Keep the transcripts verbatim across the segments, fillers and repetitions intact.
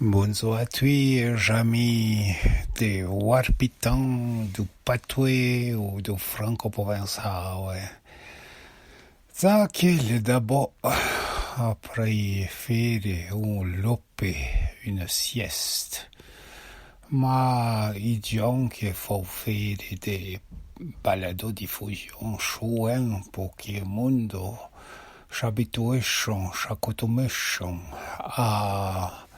Bondzor a tui, j'ami de Warpitan, du patoué ou du franco-provençal. Dza que le d'abò, aprì fére un lopé, une sieste. Ma i djon que fou fére de balado-difusion, chouin, po que mondo s'abituéchon, s'acotomèchon a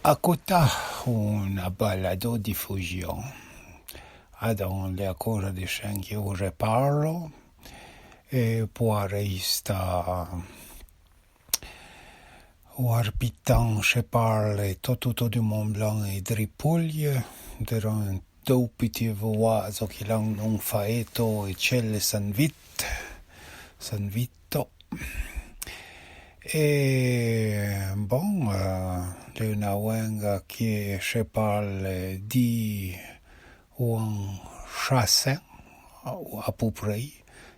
acotà una balado-difusion. Adon, l'è a coja de chin que vos parlo, e po arresta Warpitan, che parle tot outour du Mont Blanc e de Ripoulye, deran dou piti voadzo que l'an non Faeto e Celle San Vit, San Vito. E bon, eh, l'è una ouenga que che parle di un chassin, à peu près,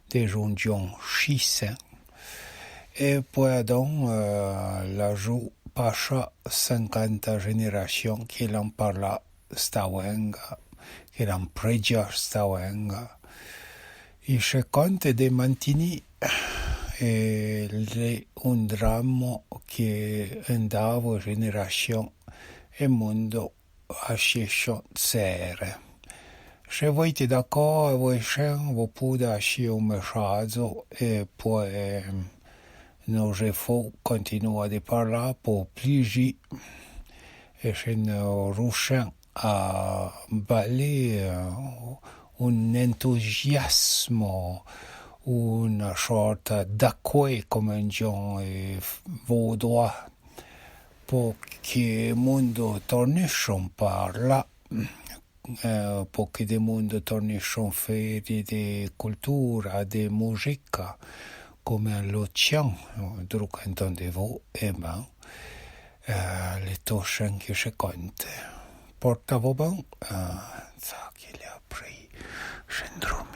de jonjon chisen. E pouè adon, eh, l'a jou pacha cinquanta générations que l'an parlà sta ouenga, que l'an prédja sta ouenga. I che conte de mantinì, e l'è un dramo que andavo génération e mondo a che chon sere. Che vouite d'acò avoué chin, vo pouda chi un messadzo e pouè no je fou continua de parlà po pliji e che no rouchin a balé, eh, un entusiasmo, una sorta d'acoué, comme on dit, eh, vaudois, po que mondo tornèchon parlà, eh, po que de mondo tornèchon fére de cultura, de musica, comme a l'Ocean, dru canton de vou, e ben, eh, l'è tot chin que che conte. Porta-vo bon, eh, dza que l'è aprì, chin dru